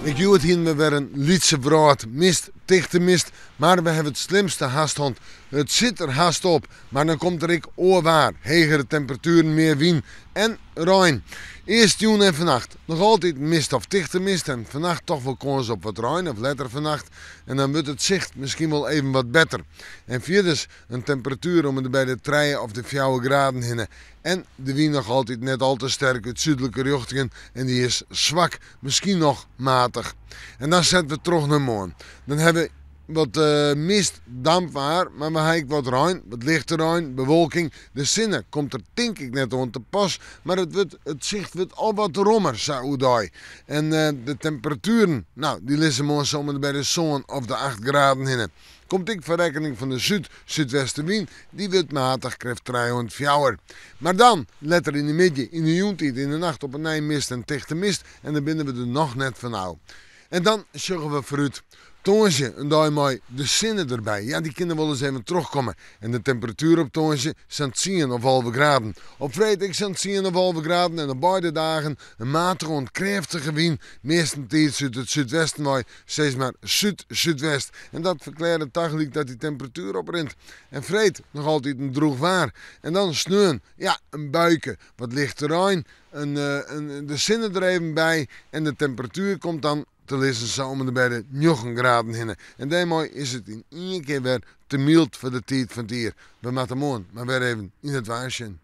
Ek hjoed hiene we wer in lytse wrâld mist, tichte mist, mar we hawwe it slimste hast hân. It sit der hast op, mar dan komt der ek oar waar, hegere temperatueren, mear wyn en rein. Earst jûn en fannacht noch altyd mist of tichte mist en fannacht toch wol kâns op wat rein of letter fannacht en dan wurdt it sicht miskien wol even wat better. En fierders in temperatuer om en by de trije of de fjouwer graden hinne. En de wyn noch altyd net al te sterk út súdlike rjochtingen en dy is swak, miskien noch matich. En dan sette we troch nei moarn. Dan hawwe we wat mist, dampwaar, mar we ha ek wat rein, wat lichte rein, bewolking. De sinne komt der tink ik net oan te pas, mar it wurdt, it sicht wurdt al wat rommer sa oerdei. En de temperatueren, no, dy lizze moarn sa om en by de sân of de acht graden hinne. Komt ek foar rekkening fan de súd-súdwestewyn, dy wurdt matich, krêft trije oant fjouwer. Mar dan, letter yn de middei, yn de jûntiid, yn de nacht op 'e nij mist en tichte mist en dan binne we der noch net fan ôf. En dan sjogge we foarút. Tongersdei in dei mei de sinne derby. Ja, dy kin der wolris even trochkomme. En de temperatuer op tongersdei sa'n tsien of 11 graden. Op freed ek sa'n tsien of 11 graden en op beide dagen in matige oant krêftige wyn, meastentiids út it súdwesten wei, sis mar súd-súdwest. En dat ferklearret tagelyk dat dy temperatuer oprint. En freed noch altyd in drûch waar. En dan sneon, ja, in buike, wat lichte rein, in, in, de sinne der even by en de temperatuer komt dan te lizzen sa om en by de njoggen graden hinne. En dêrmei is it yn ien kear wer te myld foar de tiid fan it jier. We moatte moarn mar wer even yn it waar sjen.